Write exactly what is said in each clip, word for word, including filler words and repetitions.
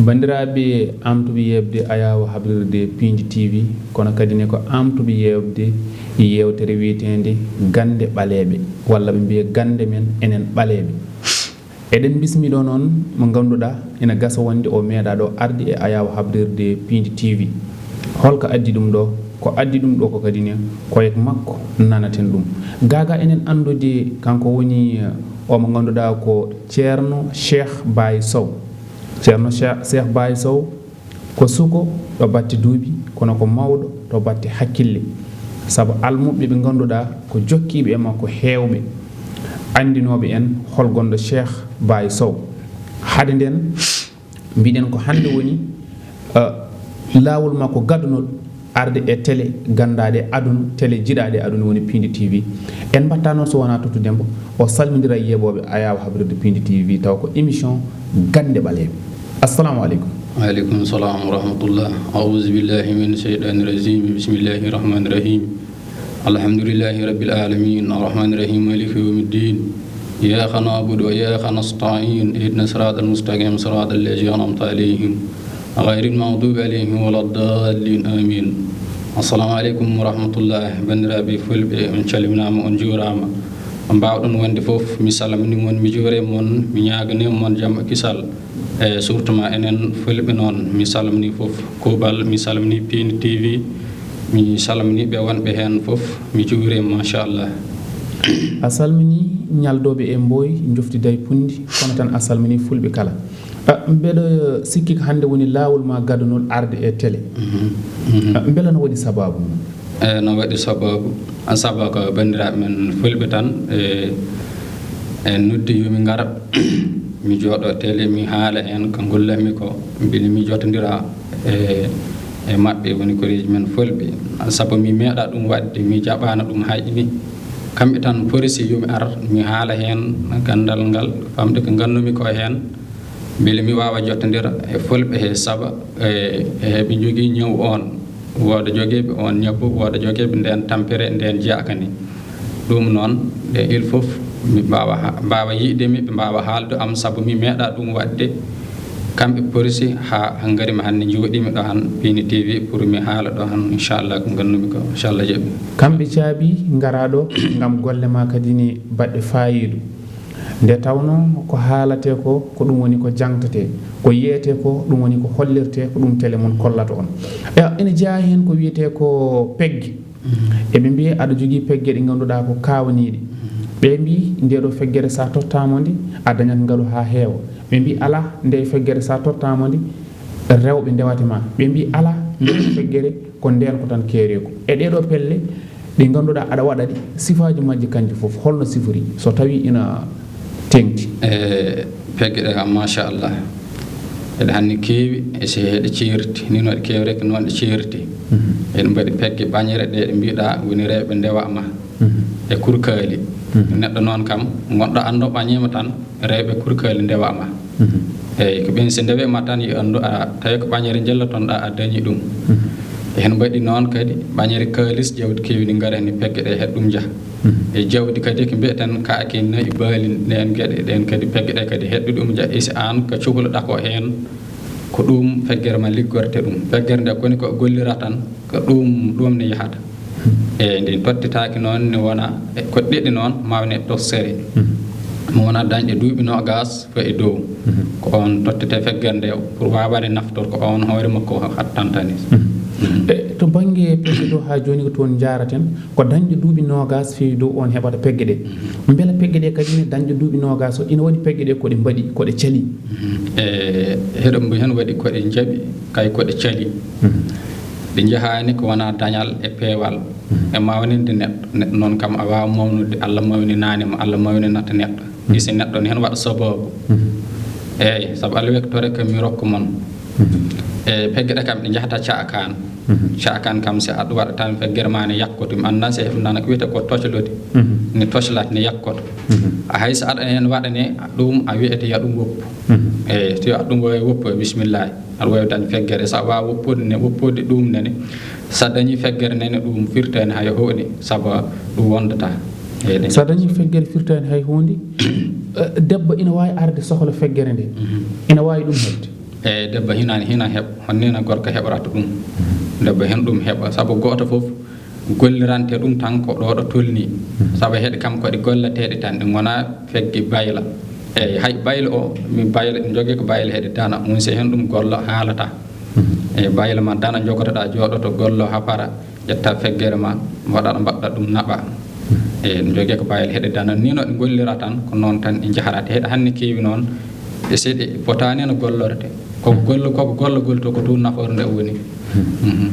Banndiraaɓe, aamtuɓe yeeɓde Ayaawo Habrirde Piindi T V, kono kadi ne ko aamtuɓe yeeɓde yeewtere wiyeteende Gannde Ɓaleeɓe, walla ɓe mbiya Gannde Men Enen Ɓaleeɓe. Eɗen mbismi ɗo noon mo ngannduɗaa ina gasa wonde o meeɗaa ɗo arde e Ayaawo Habrirde Piindi T V. Holko addi ɗum ɗo? Ko addi ɗum ɗo ko kadi ne ko e makko nanaten ɗum. Gaagaa eɗen anndude kanko woni, eh, o mo ngannduɗaa ko Ceerno Cheikh Baye Sow. Ceerno Cheikh, Cheikh Baye Sow ko suko ɗo batte duuɓi, kono ko mawɗo to batte hakkille. Sabu almuɓɓe ɓe ngannduɗaa ko jokkiiɓe e makko heewɓe, anndinooɓe en hol gonɗo Cheikh Baye Sow. Hade nden, mbiɗen ko hannde woni, eh, laawol makko gadunol arde e télé ganndaaɗe aduna, télé jiɗaaɗe aduna woni Piindi T V. En mbaɗta noon so wonaa Tottu Demba, o salmindira yeeɓooɓe Ayaawo Habrirde Piindi T V, taw ko émission Gannde Ɓaleeɓe. Assalamu aleykum. Wa aleykum salam wa rahmatullah. A'udhu billahi min shaytani rajim. Bismillahi rahmani rahim. Alhamdulillahi rabbil alamin. Arrahmani rahim. Maliki yawmiddin. Iyyaka na'budu wa iyyaka nasta'in. Ihdina siratal mustaqim. Siratal ladzina an'amta alayhim. Ghayril maghdubi alayhim waladdallin. Amin. Assalamu aleykum wa rahmatullah. Banndiraaɓe fulɓe, on calminaama, on njuuraama. On mbaawɗon wonde fof, mi salmini mon, mi juure mon, mi ñaagani mon jam e kisal. E surtout ma enen fulɓe noon, mi salmini fof. Kuuɓal, mi salmini Piindi T V, mi salmini ɓe wonɓe heen fof, mi juure, machallah. A salmini ñaldooɓe e Mboy, Njofti Day Punndi, kono tan a salmini fulɓe kala. Ah, mbeɗo sikki ko hannde woni laawol ma gadunol arde e télé. Mhm, mhm. Ah, mbela no waɗi sababu mum? Eh, no waɗi sababu? Ah, sabu ko banndiraaɓe men fulɓe tan, e, e noddi yo mi ngara, mi jooɗo télé, mi haala heen ko ngollatmi ko, mbele mi jotondira e, e maɓɓe, woni koreeji men fulɓe. Sabu mi meeɗa ɗum waɗde, mi jaɓaana ɗum hay ni. Kamɓe tan porisi yo mi ar, mi haala heen ganndal ngal, famde ko ngannumi ko heen. Mbele mi waawa jottondira e fulɓe he saba, e, e ɓe njogii ñaw oon, wooda jogeeɓe oon ñabbu, wooda jogeeɓe ndeen tampere, ndeen jaakani. Ɗum noon, e il faut mi mbaawa ha-, mbaawa yi'de mi, ɓe mbaawa haalde am, sabu mi meeɗa ɗum waɗde. Kamɓe porisi haa, haa ngari mi hannde, njooɗii mi ɗo han Piindi T V pour mi haala ɗo han, inchallah, ko ngannumi ko, inchallah, jaɓi. Kamɓe caabi ngaraa ɗo ngam golle ma kadi ni baɗɗe faayiidu. Nde tawnoo ko haalatee ko, ko ɗum woni ko jangtatee, ko yiyetee ko, ɗum woni ko hollirtee, ko ɗum télé mon kollata on. E, ene jeyaa heen ko wiyetee ko pegge. Mhm. Eɓe mbiya aɗa jogii pegge ɗe ngannduɗaa ko kaawaniiɗe. Mhm. Ɓe mbii, ndee ɗoo feggere, so a tottaama nde, a dañat ngalu haa heewa. Ɓe mbii, alaa, ndee feggere, so a tottaama nde, rewɓe ndewate ma. Ɓe mbii, alaa, ndee feggere, ko ndeen ko tan keereeku. E ɗee ɗoo pelle, ɗi ngannduɗaa aɗa waɗa ɗi, sifaaji majji kanji fof, holno sifori, so tawii ina teeŋti? E pegge ɗe kam, machallah, eɗe hanni keewi, e si eɗe ceerti, ni no ɗe keewreke, noon ɗe ceerti. Mhm. Eɗe mbaɗi pegge ɓañere ɗe ɗe mbiɗa woni rewɓe ndewa ma. Mhm. E kurkaali. Mhm. Neɗɗo noon kam, gonɗo anndo ɓañiima tan, rewɓe kurkaali ndewa ma. Mhm. Eeyi, ko ɓeen so ndewe ma tan, yo anndu a tawi ko ɓañere njellotonɗa a dañi ɗum. Mhm. E heen mbaɗi noon kadi ɓañere kaalis, jawdi keewdi ngara heen e pegge ɗe, heɗ ɗum njaha. Mhm. E jawdi kadi ko mbiyaten kaake nayi, baali, ɗeen geɗe, ɗeen kadi pegge ɗe kadi heɗ ɗum njaha. E si aan ko cukloɗa ko heen, ko ɗum feggere ma liggorte ɗum. Feggere nde koni ko gollira tan, ko ɗum, ɗum ne yahata. Eeyi, ndin tottitaaki noon ne wona, e, ko ɗiɗi noon, mawni e tossere. Mhm. Mo wona dañɗe duuɓi noogaas fa e dow. Mhm. Ko on tottete feggere nde pour waawade naftor ko on hoore makko hattantani. Mhm. Mhm. E, to bannge pegge to haa jooni ko toon njaaraten, ko dañɗo duuɓi noogaas feewi dow on heɓata pegge ɗe. Mhm. Mbela pegge ɗe kadi ne dañɗo duuɓi noogaas o ina waɗi pegge ɗe ko ɗe mbaɗi, ko ɗe cali? Mhm. E, heɗo mbo heen waɗi ko ɗe njaɓi, kay ko ɗe cali. Mhm. Ɗe njahaani ko wona dañal e peewal. Mhm. E mawninde neɗɗo. Neɗɗo noon kam a waawa mawnude, Allah mawninaani mo, Allah mawninata neɗɗo. Mhm. Isi neɗɗo ne heen waɗa sabaabu. Mhm. Eeyi, sabu Allah wektoreke mi rokka mon. Mhm. E pegge ɗe kam ɗe njahata caakaan. Mhm. Caakaan kam si aɗa waɗa tan feggere ma ne yakkoto. Mi anndaa si heɓndaana ko wiyetee ko toclode. Mhm. Ne toclat ne yakkoto. Mhm. A hay so aɗa heen waɗa ne ɗum a wiyete ya ɗum woppu. Mhm. Eeyi, so yo aɗa ɗum waawi woppu, bismillahi. Aɗa waawi dañ feggere. So a waawa woppude ne, woppude ɗum nene. So a dañi feggere nene ɗum firtaani hay huunde, sabu ɗum wondata. Eeyi, ɗum. So a dañi feggere firtaani hay huunde, eh, debbo ina waawi arde sohla feggere nde. Mhm. Ina waawi ɗum heɓde. Eyi, debbo hina, hina heɓa, honno gorko heɓorata ɗum? Debbo hina ɗum heɓa, sabu gooto fof gollirante ɗum tan ko ɗo ɗo tolni. Sabu heɗe kam ko ɗe gollateeɗe tan, ɗe ngona fegge bayla. Eyi, hay bayla o, mi bayla, ɗe njogii ko bayla heɗe dana, mum si hina ɗum golla haalata. Eyi, bayla ma dana, jogotoɗa, jooɗoto, gollo, hapara, ƴetta feggere ma, mbaɗa, mbaɗa ɗum naɓa. Eyi, ɗe njogii ko bayla heɗe dana, ni no ɗe gollira tan, ko noon tan ɗe njahrata. Heɗe hannde keewi noon, e seeɗa potaani no gollorte. Ko gollo, ko gollogol to, ko toon nafoore nde woni. Mhm.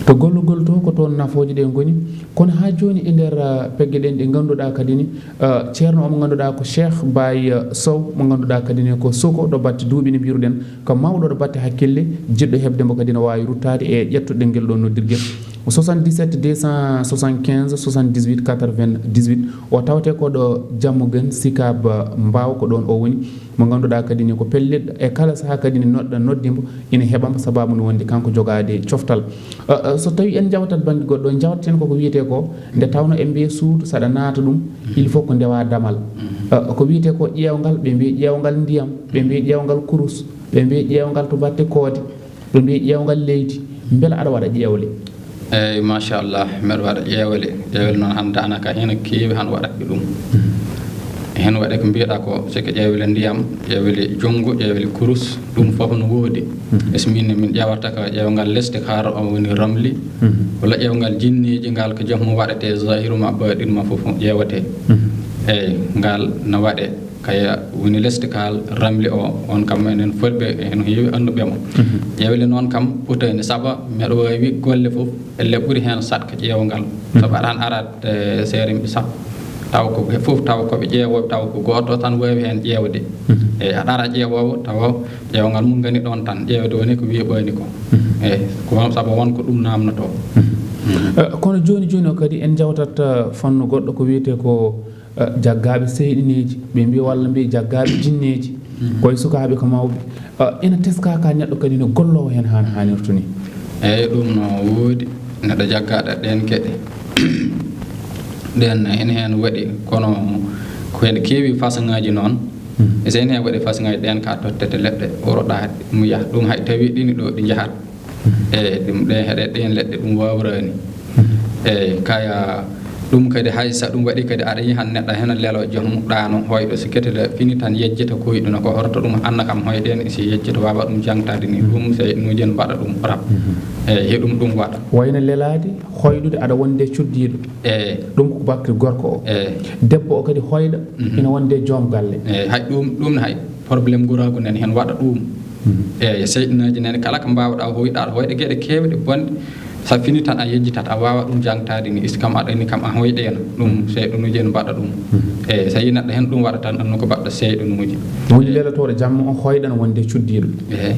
To gollogol to, ko toon nafooje ɗe ngoni. Kono haa jooni e nder, ah, pegge ɗen ɗe ngannduɗaa kadi ni, ah, ceerno o mo ngannduɗaa ko Cheikh Baye, ah, Sow, mo ngannduɗaa kadi ni ko Soko ɗo batte duuɓi no mbiruɗen, ko mawɗo ɗo batte hakkille, jiɗɗo heɓde mbo kadi no waawi ruttaade e ƴettude ngel ɗo noddirgel. Soixante-dix-sept deux cent soixante-quinze soixante-dix-huit quatre-vingt-dix-huit, o tawte ko ɗo Jammugen Sicap Mbao, ko ɗoon o woni. Mo ngannduɗaa kadi ni ko pelliɗɗo e kala sahaa kadi ni noɗɗa noddi mbo ina heɓa mbo sababu no wondi kanko jogaade coftal. Uh, uh, so tawi en njawtat bannge goɗɗo, njawtaten koko wiyetee ko nde tawno e mbiye suudu saɗa naata ɗum, il faut ko ndewa damal. Uh, ko wiyetee ko ƴeewngal, ɓe mbiye ƴeewngal ndiyam, ɓe mbiye ƴeewngal kurus, ɓe mbiye ƴeewngal to batte koode, ɓe mbiye ƴeewngal leydi. Mbela aɗa waɗa ƴeewle? Eyi, machallah, mbeɗa waɗa ƴeewle. Ƴeewle noon hannde anaka hino keewi han waɗa ɗum. Hino waɗe ko mbiyeɗa ko, sike ƴeewle ndiyam, ƴeewle junngo, ƴeewle kurus, ɗum fof no woodi. E so min, min ƴeewata ko ƴeewngal lesdi, ko hara o woni ramli, walla ƴeewngal jinneeji ngal ko joom mum waɗete, zahiru ma, baɗin ma fof ƴeewete. Eyi, ngal no waɗe. Kaya woni lesdi kal ramli o, on kam enen fulɓe heno heewi annduɓe mo. Ƴeewle noon kam potani, saba mbeɗa waawi golle fof, elle ɓuri heen saɗka ƴeewngal. Saba aɗa han arat, eh, seere mbi sappo, taw ko ɓe fof, taw ko ɓe ƴeewooɓe, taw ko gooto tan waawi heen ƴeewde. Eyi, aɗa ara ƴeewoowo, tawa ƴeewngal mum ngani ɗoon tan, ƴeewde woni ko weeɓaani ko. Eyi, ko won, saba won ko ɗum naamnotoo. Eh, kono jooni jooni o kadi en njawtat, eh, fannu goɗɗo ko wiyetee ko eh, jaggaaɓe seyɗineeji, ɓe mbiya walla mbiya jaggaaɓe jinneeji, koye sukaaɓe ko mawɓe. Eh, ina teskaa ka neɗɗo kadi no golloowo heen haan haanirta ni. Eyi, ɗum no woodi. Neɗɗo jaggaaɗo ɗeen geɗe. Ɗeen ene heen waɗi, kono ko heen keewi façon ŋaaji noon. E so ene heen waɗi façon ŋaaji ɗeen ka tottete leɗɗe, oroɗa, ɗum yaha. Ɗum hay tawi ɗini ɗo ɗi njahat. Eyi, ɗum ɗe heɗe ɗeen leɗɗe ɗum waawraani. Eyi, kaya ɗum kadi hay so ɗum waɗi kadi aɗa yiya han neɗɗo heno lelo joom ɗaano hoyɗo, so ketila fini tan yejjita koyɗuna ko horto ɗum anna kam hoyɗen si yejjita waawa ɗum jangtaade ni ɗum seyɗinuuji en mbaɗa ɗum rap. Eyi, he ɗum ɗum waɗa. Wayno lelaade, hoyɗude aɗa wonde cuddiiɗo. Eyi. Ɗum ko bakkil gorko o. Eyi. Debbo o kadi hoyɗa ina wonde joom galle. Eyi, hay ɗum, ɗum ne hay. Problème nguraagu nani heen waɗa ɗum. Eeyi, seyɗinaaji nani kala ko mbaawɗaa hoyɗa, aɗa hoyɗa geɗe keewɗe bonɗe. So a fini tan a yejjitat, a waawa ɗum jangtaade ni, isti kam aɗa ni kam a hoyɗeena. Ɗum seyɗinuuji ene mbaɗa ɗum. Eeyi, so yii neɗɗo heen ɗum waɗa tan, annu ko mbaɗɗo seyɗinuuji. Woni lelotooɗo jamma o hoyɗan wonde cuddiiɗo. Eeyi.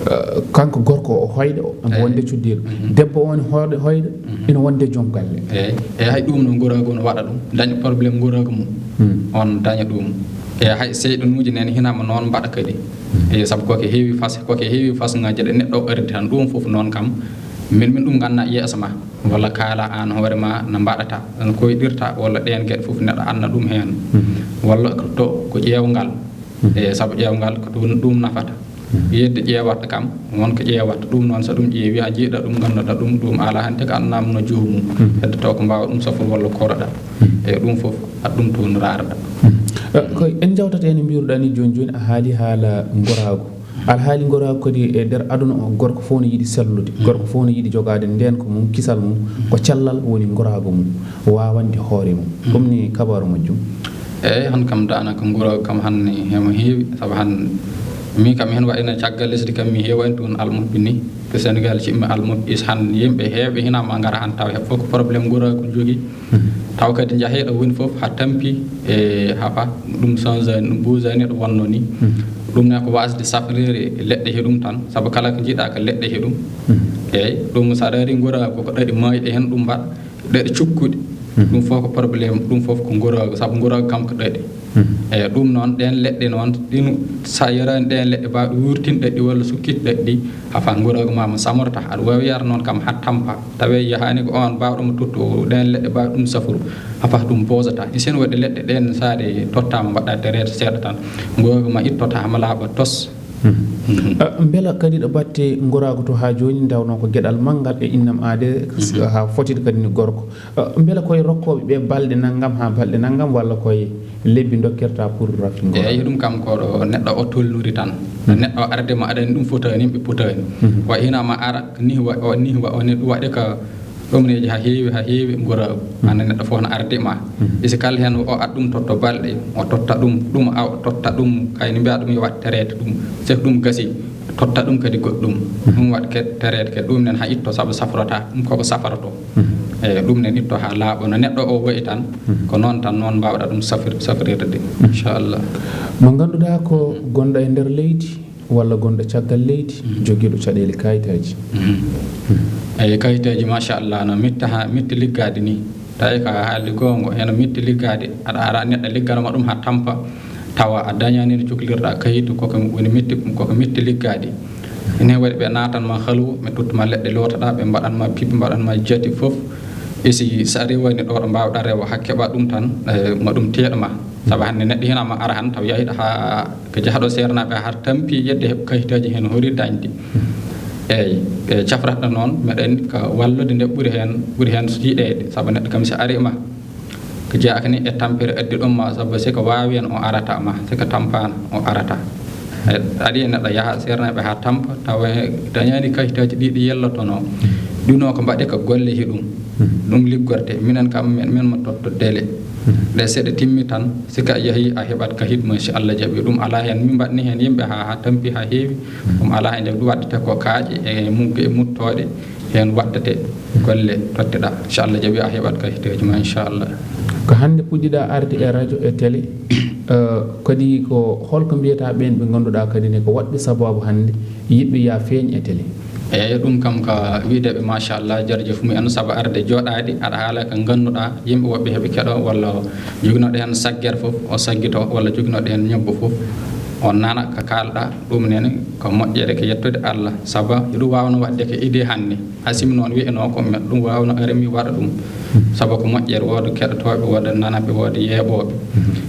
Eh, kanko gorko o hoyɗa o, omo wonde cuddiiɗo. Debbo o ne hoyɗa, hoyɗa, ina wonde joom galle. Eeyi, eeyi, hay ɗum no nguraagu no waɗa ɗum, daña problème nguraagu mum. On daña ɗum. E hay seyɗinuuji nani hinama noon mbaɗa kadi. E sabu koke heewi fas, koke heewi fasŋaaji ɗe neɗɗo o ardi tan ɗum fof noon kam. Min, min ɗum ganna yeeso ma. Walla kaala aan hoore ma no mbaɗata, no koyɗirta, walla ɗeen geɗe fof neɗɗo anna ɗum heen. Walla to ko ƴeewngal. E sabu ƴeewngal ko ɗum, ɗum nafata. Yedde ƴeewata kam, won ko ƴeewata. Ɗum noon so ɗum ƴeewi, a jiiɗa ɗum, ngannduɗa ɗum, ɗum ala hannde ko annama no joomum. Heddoto ko mbaawa ɗum safru walla koroɗa. E ɗum fof, a ɗum toon raarɗa. Eh, ko en njawtata heen, mbiruɗaa ni jooni jooni, a haali haala ngoraagu. Alhaali ngoraagu kadi e nder aduna o, gorko fof no yiɗi sellude. Gorko fof no yiɗi jogaade ndeen ko mum, kisal mum, ko cellal woni ngoraagu mum, waawande hoore mum. Ɗum ni kabaaru majjum. Eeyi, han kam daanaka ngoraagu kam han hemo heewi, sabu han min kam heen waɗi no caggal lesdi kam mi heewani toon almuɓɓe ni. Ko Senegal ciɓmi almuɓɓe is han yimɓe heewɓe hina ma ngara han taw heɓ fof ko problème ngoraagu jogii. Taw kadi njaheeɗo woni fof ha tampi e hafa ɗum changani, ɗum bougani ɗo wonno ni. Ɗum ne ko wasde safrere leɗɗe he ɗum tan, sabu kala ko njiɗa ko leɗɗe he ɗum. Eeyi, ɗum so a daari ngoraagu ko ɗaɗi maayɗe heen ɗum mbaɗa, ɗaɗi cukkuɗi. Ɗum fof ko problème, ɗum fof ko ngoraagu, sabu ngoraagu kam ko ɗaɗi. Eeyi, ɗum noon, ɗeen leɗɗe noon, ɗin, so a yaraani ɗeen leɗɗe mbaawɗe wuurtinde ɗaɗi walla sukkitde ɗaɗi, hafa ngoraagu ma mo samorta. Aɗa waawi yar noon kam haa tampa, tawi yahaani ko oon mbaawɗo mo tottu, ɗeen leɗɗe mbaawɗe ɗum safru, hafa ɗum boosata. Isin waɗi leɗɗe ɗeen, so ɗe tottaama, mbaɗɗa tereeta seeɗa tan, ngoraagu ma ittoto haa mo laaɓa tos. Mbela kadi ɗo batte ngoraagu to haa jooni, ndawnoo ko geɗal manngal e innam aade, haa fotide kadi ni gorko. Mbela koye rokkooɓe ɓe balɗe nanngam haa balɗe nanngam, walla koye lebbi ndokkirta pour raftingol? Eeyi, ɗum kam ko ɗo neɗɗo o tolnuri tan. Neɗɗo o arde ma aɗani ɗum fotaani, ɓe potaani. Wa hina ma ara, ni wa, o, ni wa, o ne ɗum waɗi ka ɗum neeji haa heewi, haa heewi ngoraagu. Hannde neɗɗo fof no arde ma. Isi kala heen o at ɗum totto balɗe, o totta ɗum, ɗum a, o totta ɗum, kay ni mbiya ɗum yo waɗ tereede ɗum. So ɗum gasi, totta ɗum kadi goɗɗum. Ɗum waɗ ke tereede ke, ɗum nen haa itto sabu safrata, ɗum koko safroto. Eeyi, ɗum nen itto haa laaɓa no neɗɗo o wayi tan, ko noon tan noon mbaawɗa ɗum safir-, safrirde, inchallah. Mo ngannduɗaa ko gonɗo e nder leydi, walla gonɗo caggal leydi, jogiiɗo caɗeele kayitaaji. Eeyi, kayitaaji, machallah, no mitta haa, mitta liggaade ni. Tawi ka haaldi goonga, heno mitti liggaade, aɗa ara neɗɗo ligganoma ɗum haa tampa, tawa a dañaani no cuklirɗa kayit, koko woni mitti, koko mitti liggaade. Ene waɗi ɓe naatan ma halwu, ɓe tottuma leɗɗe lootaɗa, ɓe mbaɗan ma piɓɓe, mbaɗan ma jati fof. E si, so a rewani ɗo ɗo mbaawɗa rewa, haa keɓa ɗum tan, eh, ma ɗum teeɗa ma. Sabu hannde neɗɗo hina ma ara han, taw yahiɗa haa ko jahɗo seernaaɓe har tampi yedde heɓ kayitaaji heen hori dañde. Eeyi, e cafrata noon, meɗen ko wallude nde ɓuri heen, ɓuri heen yiɗeede, sabu neɗɗo kam si ari ma, ko jeyaaka ni e tampere addi ɗum ma, sabu si ko waawi heen o arata ma, si ko tampaana o arata. E, aɗi e neɗɗo yaha seernaaɓe haa tampa, tawa he dañaani kayitaaji ɗi ɗi yellotonoo. Ɗuno ko mbaɗe ko golle he ɗum. Ɗum liggorte, minen kam, men, men mo totto dele. Ɗe seɗe timmi tan, si ka yehi a heɓat kahit mum, si Allah jaɓi. Ɗum alaa heen, min mbaɗni heen yimɓe haa, haa tampi haa heewi. Ɗum alaa heen, ɗum waɗdete ko kaaƴe e mugge e muttooɗe, heen waɗdete golle totteɗa. Si Allah jaɓi a heɓat kahiteeji ma, inchallah. Ko hannde puɗɗiɗa arde e radio e télé, eh, kadi ko holko mbiyata ɓeen ɓe ngannduɗaa kadi ne ko waɗɓe sababu hannde yiɗɓe ya feeñ e télé? Eeyi, ɗum kam ka wiideɓe, machallah, jarjef mumen, sabu arde jooɗaade, aɗa haala ko ngannduɗaa, yimɓe woɓɓe heɓe keɗo, walla joginooɗo heen saggere fof, o saggito, walla joginooɗo heen ñebbo fof, o nana ko kaalɗa, ɗum nene ko moƴƴere, ko yettude Allah, sabu hiɗum waawno waɗde ko idée hannde, hasimi noon wiyanoo ko, mais ɗum waawno ari mi waɗa ɗum, sabu ko moƴƴere, wooda keɗotooɓe, wooda nanaɓe, wooda yeeɓooɓe.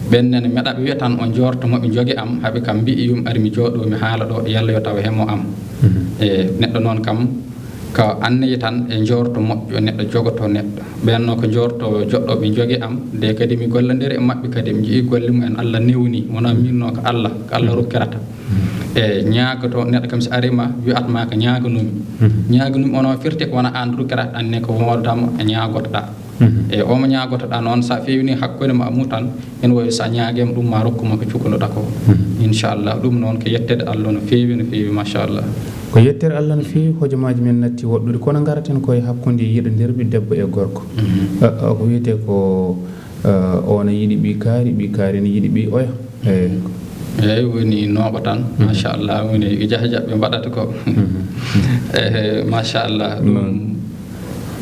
Ɓen nene meɗaɓe wiya tan o joorto mo ɓe jogi am, haɓe kam mbi'i yum ari mi jooɗo, mi haala ɗo, yalla yo taw hemo am. E neɗɗo noon kam, ko anniya tan e joorto moƴƴo neɗɗo jogoto neɗɗo. Ɓen no ko joorto joɗɗo ɓe jogi am, de kadi mi gollandiri e maɓɓe kadi, mi ji'i golle mum en Allah newni, wona min no ko Allah, ko Allah rokkirata. E ñaagoto neɗɗo kam si ari ma, wi'at ma ko ñaagonumi. Ñaagonumi ono firti ko wona an rokkirata, anne ko woodama a ñaagotoɗa. E o mo ñaagotoɗa noon, sa feewni hakkunde ma e mum tan, ene wawi sa ñaagema ɗum ma rokku ma ko cukloɗa ko. Inchallah, ɗum noon ko yettede Allah no feewi, no feewi, machallah. Ko yettere Allah no feewi, hojomaaji men natti woɗɗude, kono ngaraten koye hakkunde yiɗondirɓe debbo e gorko. Eh, eh, ko wiyetee ko, eh, o no yiɗi ɓii kaari, ɓii kaari no yiɗi ɓii oya. Eeyi. Eeyi, woni nooɓo tan, machallah, woni ko jaha jaɓɓe mbaɗata ko. Ehe, machallah, ɗum,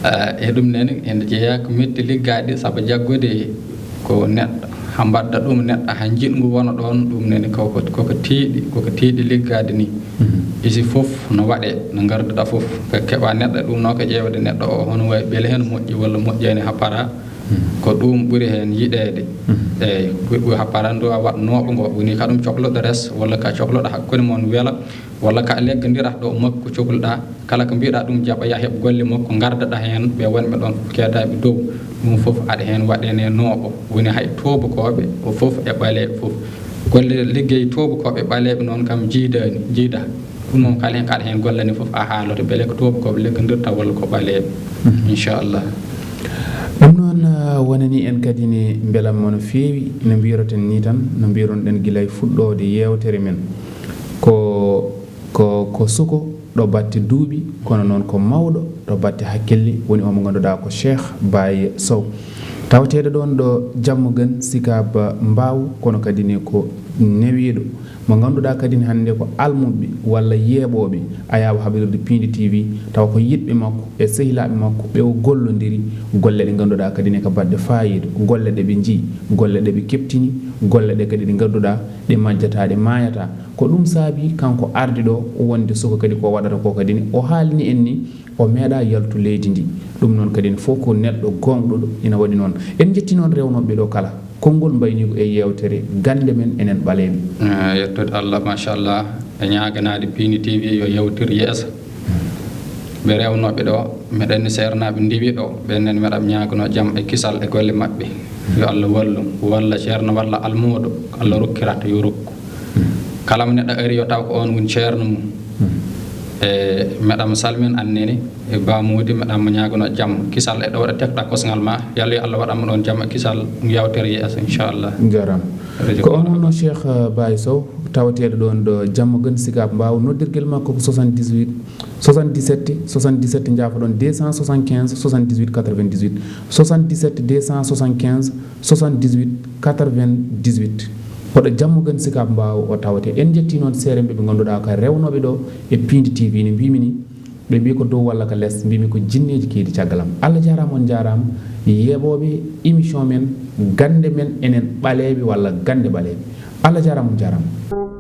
eh, e ɗum nene, ene jeyaa ko metti liggaaɗi, sabu jaggude ko neɗɗo, haa mbaɗda ɗum neɗɗo, haa njiɗngu wona ɗoon, ɗum nene koko, koko tiiɗi, koko tiiɗi liggaade ni. Isi fof no waɗee, no ngarduɗaa fof, ko keɓa neɗɗo, ɗum no ko ƴeewde neɗɗo o, hono wayi beele heen moƴƴi walla moƴƴaani haa para. Ko ɗum ɓuri heen yiɗeede. Eeyi, ɓuri, ɓuri haa para ndu a waɗ nooɓo ngo, woni ka ɗum cokloɗo res, walla ka cokloɗo hakkunde mon wela, walla ka leggandirat ɗo makko cokluɗa, kala ko mbiɗa ɗum jaɓa, ya heɓ golle makko, ngardaɗa heen, ɓe wonɓe ɗoon fof keedaaɓe dow, ɗum fof aɗa heen waɗene nooɓo, woni hay toobokooɓe o fof e ɓaleeɓe fof. Golle liggey toobokooɓe ɓaleeɓe noon kam jiidaani, jiida. Ɗum noon kala heen, kala heen gollani fof a haaloto, beele ko toobokooɓe leggandirta walla ko ɓaleeɓe, inchallah. Ɗum noon, ah, wonani en kadi ne mbelamma no feewi, no mbiroten ni tan, no mbironɗen gila e fuɗɗoode yeewtere men. Ko, ko, ko suko ɗo batte duuɓi, kono noon ko mawɗo ɗo batte hakkille, woni o mo ngannduɗaa ko Cheikh Baye Sow. Tawateeɗo ɗoon ɗo Jammo Gën, Sicap Mbao, kono kadi ne ko newiiɗo. Mo ngannduɗaa kadi ne hannde ko almuɓɓe walla yeeɓooɓe Ayaawo Habrirde Piindi T V, tawa ko yiɗɓe makko e sehilaaɓe makko ɓe o gollondiri golle ɗe ngannduɗaa kadi ne ko baɗɗe faayiida, golle ɗe ɓe njii, golle ɗe ɓe keɓtini, golle ɗe kadi ɗe ngannduɗaa ɗe majjataa, ɗe maayataa. Ko ɗum saabi kanko arde ɗo wonde suka kadi ko waɗata ko kadi ne o haalni en ni, o meeɗaa yaltu leydi ndi. Ɗum noon kadi ne fof ko neɗɗo gooŋɗuɗo ina waɗi noon. En njetti noon rewnooɓe ɗo kala. Konngol mbayniigu e yeewtere gannde men enen ɓaleeɓe. Eh, yettude Allah, machallah. E ñaaganaade Piindi T V yo yawtir yeeso. Ɓe rewnooɓe ɗo, meɗen seernaaɓe ndiwi ɗo, ɓen nen meɗam ñaaganoo jam e kisal e golle maɓɓe. Yo Allah wallu, walla ceerno, walla almuudo, Allah rokkirat yo rokku. Kala mo neɗɗo ari yo taw ko on woni ceerno mum. E meɗam salmin annene, e Ba Moodi, meɗam ñaaganoo jam, kisal e ɗo waɗa tekɗa kosngal ma, yalla yo Allah waɗan mo ɗon jam e kisal, yawtere yeeso, inchallah. Jaram. Ko on wonno Cheikh, eh, Baye Sow, tawateeɗo ɗon ɗo Jamma Gën Sicap Mbao, noddirgel makko ko soixante-dix-huit, soixante-dix-sept, soixante-dix-sept, njaafoɗon, deux cent soixante-quinze, soixante-dix-huit, quatre-vingt-dix-huit, soixante-dix-sept, deux cent soixante-quinze, soixante-dix-huit, quatre-vingt-dix-huit. Ko ɗo Jamma Gën Sicap Mbao o tawate. En njetti noon seerenɓe ɓe ngannduɗaa ko rewnooɓe ɗo e Piindi T V, no mbimi ni, ɓe mbi ko dow walla ko les, mbimi ko jinneeji keedi caggal am. Allah jaaraama, on jaaraama, yeɓooɓe émission men, gannde men enen ɓaleeɓe walla gannde ɓaleeɓe. Allah jaaraama, on jaaraama.